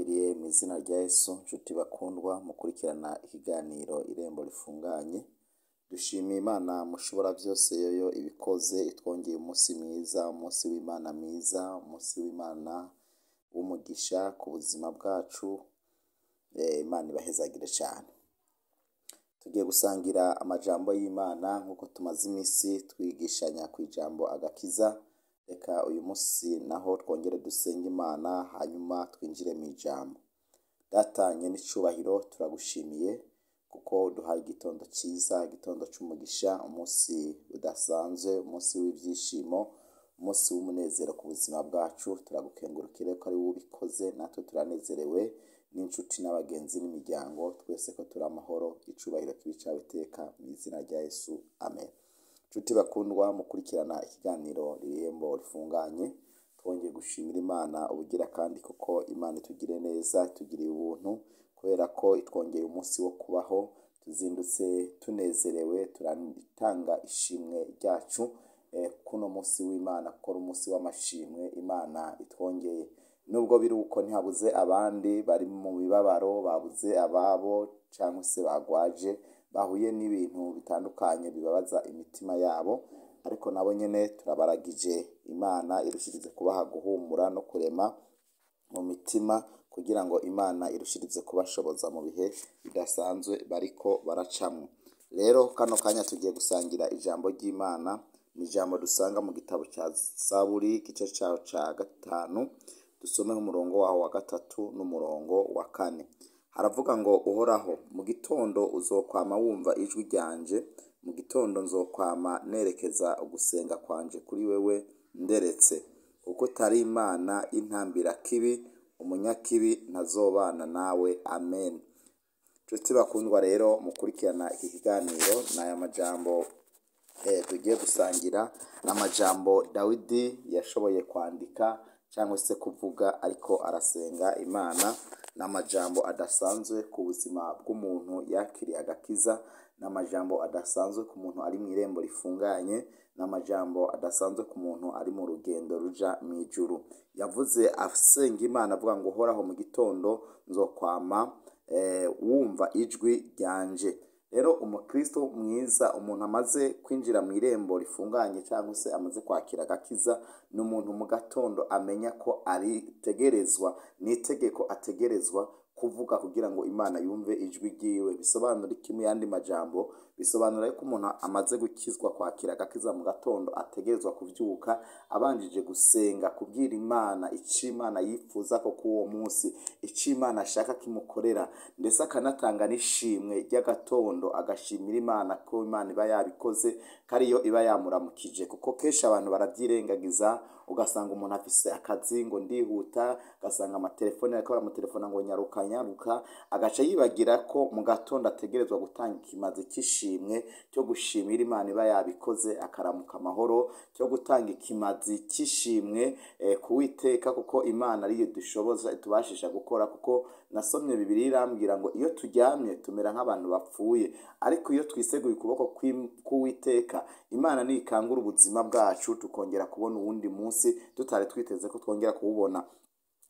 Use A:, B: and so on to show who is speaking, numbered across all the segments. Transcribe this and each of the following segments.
A: Ndabakiriye mu izina rya Yesu, nshuti bakundwa mukurikirana ikiganiro Irembo Rifunganye. Dushimiye Imana mushobora byose yoyo ibikoze, itwongeye umunsi mwiza, umunsi w'Imana mwiza, umunsi w'Imana w'umugisha ku buzima bwacu. Imana ibahezagire cyane. Tugiye gusangira amajambo y'Imana nk'uko tumaze iminsi twigishanya ku ijambo agakiza. Reka uyu munsi naho twongere dusenge Imana, hanyuma twinjire mu ijambo. Data nyen'icubahiro, turagushimiye kuko uduhaye igitondo cyiza, igitondo c'umugisha, umunsi udasanzwe, umunsi w'ibyishimo, umunsi w'umunezero ku buzima bwacu. Turagukengurukire ko ari wowe ubikoze, natwe turanezerewe n'inshuti n'abagenzi n'imiryango, twese ko turi amahoro. Icubahiro kibe icawe iteka, mu izina rya Yesu, amen. Nshuti bakundwa mukurikirana ikiganiro Irembo Rifunganye, twongeye gushimira Imana ubugira kandi kuko Imana itugiriye neza, itugiriye ubuntu, kubera ko itwongeye umunsi wo kubaho. Tuzindutse tunezerewe, turatanga ishimwe ryacu kuno munsi w'Imana, kuko ari umunsi w'amashimwe Imana itwongeye. Nubwo biri uko, ntihabuze abandi bari mu mibabaro, babuze ababo cyangwa se bagwaje, bahuye n'ibintu bitandukanye bibabaza imitima yabo, ariko nabo nyene turabaragije Imana irushirize kubaha guhumura no kurema mu mitima, kugira ngo Imana irushirize kubashoboza mu bihe bidasanzwe bariko baracamwo. Rero kano kanya tugiye gusangira ijambo ry'Imana. Ni ijambo dusanga mu gitabo cya Zaburi, igice cyaho ca 5, dusomeho umurongo waho wa 3 n'umurongo wa 4. Haravuga ngo: Uhoraho, mu gitondo uzokwama wumva ijwi ryanje, mu gitondo nzokwama nerekeza ugusenga kwanje kuri wewe nderetse, kuko utari Imana y'intambirakibi, umunyakibi ntazobana nawe. Amen. Nshuti bakundwa rero mukurikirana iki kiganiro, n'aya majambo tugiye gusangira, n'amajambo Dawidi yashoboye kwandika cyangwa se kuvuga ariko arasenga Imana. N'amajambo adasanzwe ku buzima bw'umuntu yakiriye agakiza, n'amajambo adasanzwe ku muntu ari mu irembo rifunganye, n'amajambo adasanzwe ku muntu ari mu rugendo ruja mu ijuru. Yavuze asenga Imana avuga ngo: Uhoraho, mu gitondo nzokwama wumva ijwi ryanje. Rero umukristo mwiza, umuntu amaze kwinjira mu irembo rifunganye cyangwa se amaze kwakira agakiza, ni umuntu mu gatondo amenya ko aritegerezwa, n'itegeko ategerezwa kuvuga kugira ngo Imana yumve ijwi ryiwe. Bisobanura iki mu yandi majambo? Bisobanura yuko umuntu amaze gukizwa, kwakira agakiza, mu gatondo ategerezwa kuvyuka abanjije gusenga, kubwira Imana ico Imana yifuza ko k'uwo munsi, ico Imana ashaka kimukorera, ndetse akanatanga n'ishimwe ry'agatondo, agashimira Imana ko Imana iba yabikoze, ko ariyo iba yamuramukije. Kuko kenshi abantu baravyirengagiza, ugasanga umuntu afise akazi ngo ndihuta, ugasanga amatelefone ariko baramutelefona ngo nyaruka nyaruka, agaca yibagira ko mu gatondo ategerezwa gutanga ikimazi cy'ishimwe cyo gushimira Imana iba yabikoze, akaramuka amahoro, cyo gutanga ikimazi cy'ishimwe kuwiteka, kuko Imana ariyo dushoboza, itubashisha gukora. Kuko nasomye Bibiliya irambwira ngo iyo turyamye tumera nk'abantu bapfuye, ariko iyo twiseguye ukuboko k'Uwiteka, Imana nikangura ubuzima bwacu, tukongera kubona uwundi munsi tutari twiteze ko twongera kuwubona.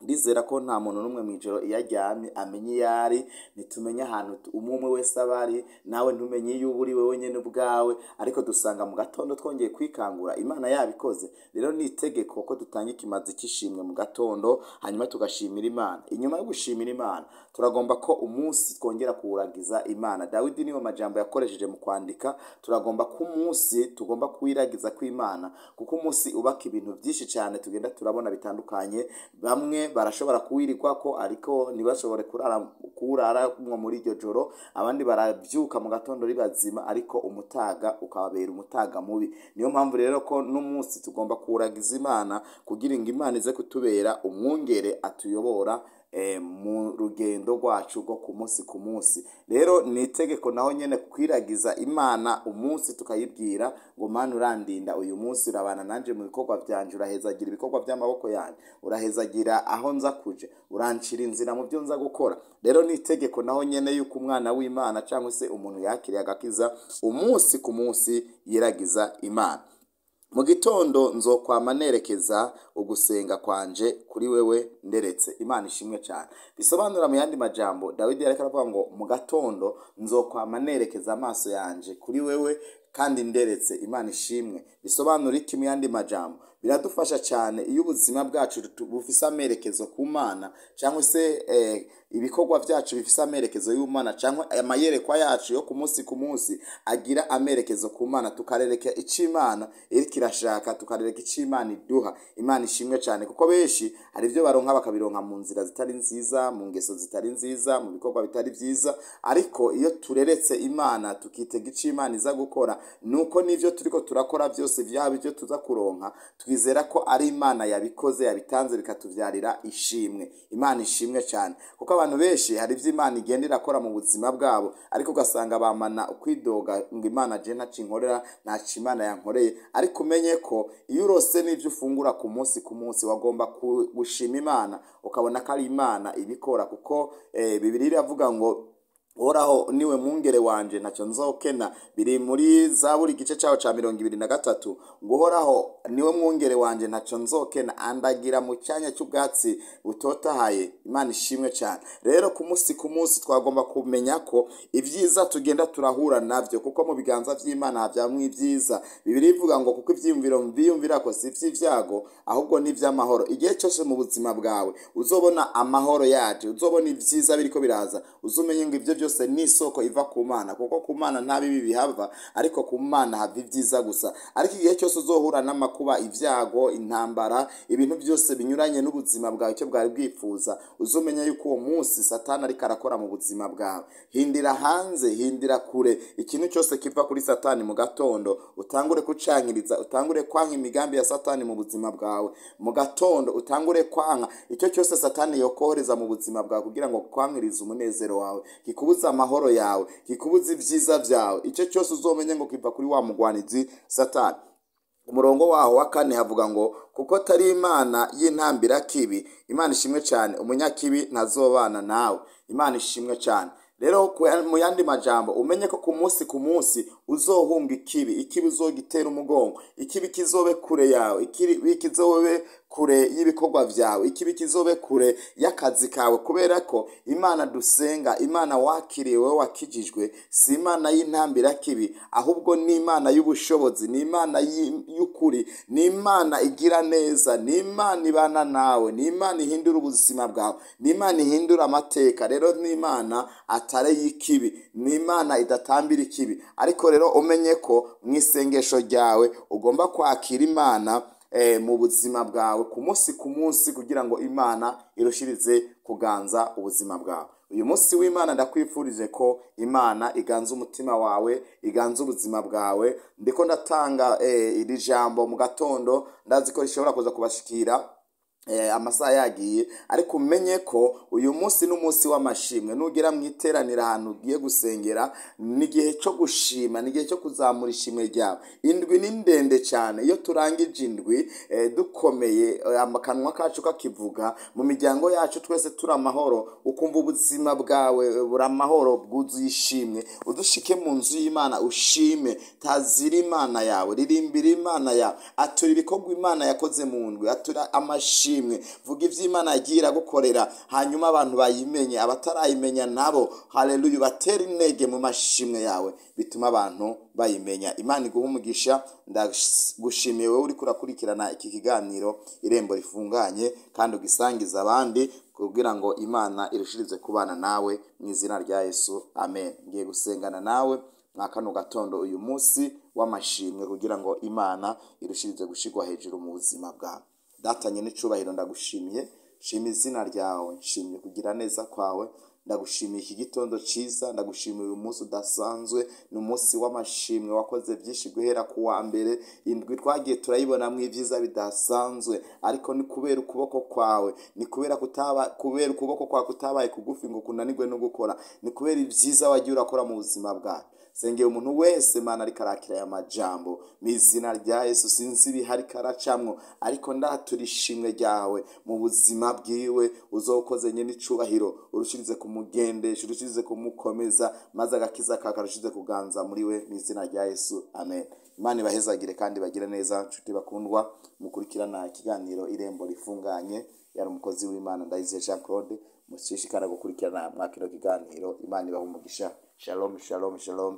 A: Ndizera ko nta muntu n'umwe mw'ijoro iyo aryamye amenya iyo ari. Ntitumenya ahantu umwe umwe wese aba ari, nawe ntumenye iyo uba uri wewe nyene ubwawe, ariko dusanga mu gatondo twongeye kwikangura Imana yabikoze. Rero ni itegeko ko dutanga ikimazi cy'ishimwe mu gatondo, hanyuma tugashimira Imana. Inyuma yo gushimira Imana, turagomba ko umunsi twongera kuwuragiza Imana. Dawidi niyo majambo yakoresheje mu kwandika. Turagomba ko umunsi tugomba kuwiragiza kw'Imana, kuko umunsi ubaka ibintu byinshi cyane tugenda turabona bitandukanye. Bamwe barashobora kuwirirwako ariko ntibashobore kuwuraramwo muri iryo joro, abandi baravyuka mu gatondo ari bazima, ariko umutaga ukababera umutaga mubi. Niyo mpamvu rero ko n'umunsi tugomba kuwuragiza Imana, kugira ngo Imana ize kutubera umwungere atuyobora mu rugendo rwacu rwo ku munsi ku munsi. Rero ni itegeko naho nyene kwiragiza Imana umunsi, tukayibwira ngo: Mana, urandinda uyu munsi, urabana nanje mu bikorwa vyanje, urahezagira ibikorwa vy'amaboko yanje, urahezagira aho nza kuja, urancira inzira mu byo nza gukora. Rero ni itegeko naho nyene yuko umwana w'Imana cyangwa se umuntu yakiriye agakiza umunsi ku munsi yiragiza Imana. Mu gitondo nzokwama nerekeza ugusenga kwanje kuri wewe nderetse. Imana ishimwe cyane. Bisobanura mu yandi majambo, Dawidi yariko aravuga ngo mu gatondo nzokwama nerekeza amaso yanje kuri wewe kandi nderetse. Imana ishimwe. Bisobanura iki mu yandi majambo? Biradufasha cyane iyo ubuzima bwacu bufise amerekezo ku Mana, cyangwa se ibikorwa byacu bifise amerekezo y'Imana, cyangwa amayerekwa yacu yo ku munsi ku munsi agira amerekezo ku Mana, tukarereka icyo Imana iriko irashaka, tukarereka icyo Imana iduha. Imana ishimwe cyane, kuko benshi hari ibyo baronka bakabironka mu nzira zitari nziza, mu ngeso zitari nziza, mu bikorwa bitari byiza. Ariko iyo tureretse Imana, tukitega icyo Imana iza gukora, nuko n'ivyo turiko turakora byose, byaba ibyo tuza kuronka, twizera ko ari Imana yabikoze, yabitanze, bikatuvyarira ishimwe. Imana ishimwe cyane, kuko abantu benshi hari ivyo Imana igenda irakora mu buzima bwabo, ariko ugasanga bamana ukwidoga ngo Imana je ntaco inkorera, ntaco Imana yankoreye. Ariko umenye ko iyo urose n'ivyo ufungura ku munsi ku munsi, wagomba gushima Imana, ukabona ko ari Imana ibikora, kuko Bibiliya iravuga ngo Uhoraho niwe mwungere wanje, ntacyo nzokena. Biri muri Zaburi igice cyaho ca 23, ngo Uhoraho niwe mwungere wanje, ntacyo nzokena, andagira mu cyanya cy'ubwatsi butotahaye. Imana ishimwe cyane. Rero ku munsi ku munsi twagomba kumenya ko ibyiza tugenda turahura navyo, kuko mu biganza vy'Imana havyamwo ibyiza. Bibiliya ivuga ngo kuko ivyiyumviro mbiyumvira ko si ivy'ivyago, ahubwo ni ivy'amahoro. Igihe cyose mu buzima bwawe uzobona amahoro yaje, uzobona ibyiza biriko biraza, uzumenye ngo ivyo byose ni isoko iva ku Mana, kuko ku Mana nta bibi bihava, ariko ku Mana hava ibyiza gusa. Ariko igihe cyose uzohura n'amakuba, ibyago, intambara, ibintu byose binyuranye n'ubuzima bwawe icyo bwari bwifuza, uzumenya yuko uwo munsi Satani ariko arakora mu buzima bwawe. Hindira hanze, hindira kure ikintu cyose kiva kuri Satani mu gatondo, utangure kucankiriza, utangure kwanka imigambi ya Satani mu buzima bwawe. Mu gatondo utangure kwanka icyo cyose Satani yokohereza mu buzima bwawe kugira ngo kwankirize umunezero wawe, kikubuza amahoro yawe, kikubuza ibyiza byawe. Icyo cyose uzomenye ngo kiva kuri wa mugwanizi Satani. Umurongo waho wa 4 havuga ngo kuko atari Imana y'intambira kibi. Imana ishimwe cyane, umunyakibi ntazobana nawe. Imana ishimwe cyane. Rero mu yandi majambo, umenye ko ku munsi ku munsi uzohunga ikibi, ikibi uzogitera umugongo, ikibi kizobe kure yawe, ikibi kizobe kure y'ibikorwa vyawe, ikibi kizobe kure y'akazi kawe, kubera ko Imana dusenga, Imana wakiriwe, wakijijwe, si Imana y'intambira kibi, ahubwo ni Imana y'ubushobozi, ni Imana y'ukuri, ni Imana igira neza, ni Imana ibana nawe, ni Imana ihindura ubuzima bwawe, ni Imana ihindura amateka. Rero ni Imana atare y'ikibi, ni Imana idatambira ikibi. Ariko rero umenye ko mu isengesho ryawe ugomba kwakira Imana mu buzima bwawe ku munsi ku munsi, kugira ngo Imana irushirize kuganza ubuzima bwawe. Uyu munsi w'Imana ndakwifurije ko Imana iganza umutima wawe, iganza ubuzima bwawe. Ndiko ndatanga iri jambo mu gatondo, ndazi ko rishobora kuza kubashikira amasaha yagiye, ariko umenye ko uyu munsi n'umunsi w'amashimwe. Nugera mu iteraniro ahantu ugiye gusengera, ni igihe cyo gushima, ni igihe cyo kuzamura ishimwe ryawe. Indwi ni ndende cyane. Iyo turangije indwi dukomeye, akanwa kacu kakivuga, mu miryango yacu twese turi amahoro, ukumva ubuzima bwawe buri amahoro, bwuzuye ishimwe, udushike mu nzu y'Imana ushime, tazira Imana yawe, ririmbira Imana yawe, atura ibikorwa Imana yakoze mu ndwi, atura amashimwe, vuga ivyo Imana yagiye iragukorera, hanyuma abantu bayimenye, abatarayimenya nabo, haleluya, batera intege mu mashimwe yawe, bituma abantu bayimenya. Imana iguhe umugisha. Ndagushimiye wowe uriko urakurikirana iki kiganiro Irembo Rifunganye, kandi ugisangiza abandi kugira ngo Imana irushirize kubana nawe mu izina rya Yesu, amen. Ngiye gusengana nawe mwa kano gatondo uyu munsi w'amashimwe, kugira ngo Imana irushirize gushirwa hejuru mu buzima bwawe. Datanye n'icubahiro, ndagushimiye, shima izina ryawe, nshimye kugira neza kwawe, ndagushimiye iki gitondo ciza, ndagushimiye uyu munsi udasanzwe, ni umunsi w'amashimwe, wakoze byinshi guhera ku wa mbere. Indwi twagiye turayibonamwo ibyiza bidasanzwe, ariko ni kubera ukuboko kwawe, ni kubera kubera ukuboko kwawe kutabaye kugufi ngo kunanirwe no gukora, ni kubera ibyiza wagiye urakora mu buzima bwawe. Sengeye umuntu wese Mana ariko arakira aya majambo mu izina rya Yesu. Sinzi ibihari karacamwo, ariko ndatura ishimwe ryawe mu buzima bwiwe, uzokoze nyene icubahiro, urushirize kumugendesha, urushirize kumukomeza, maze agakiza kawe karushize kuganza muri we, mu izina rya Yesu, amen. Imana ibahezagire kandi bagire neza, nshuti bakundwa mukurikirana ikiganiro Irembo Rifunganye. Yari umukozi w'Imana Ndayizeye Jean Claude. Mushishikara gukurikirana mwakino kiganiro. Imana ibahe umugisha. Shalom, shalom, shalom.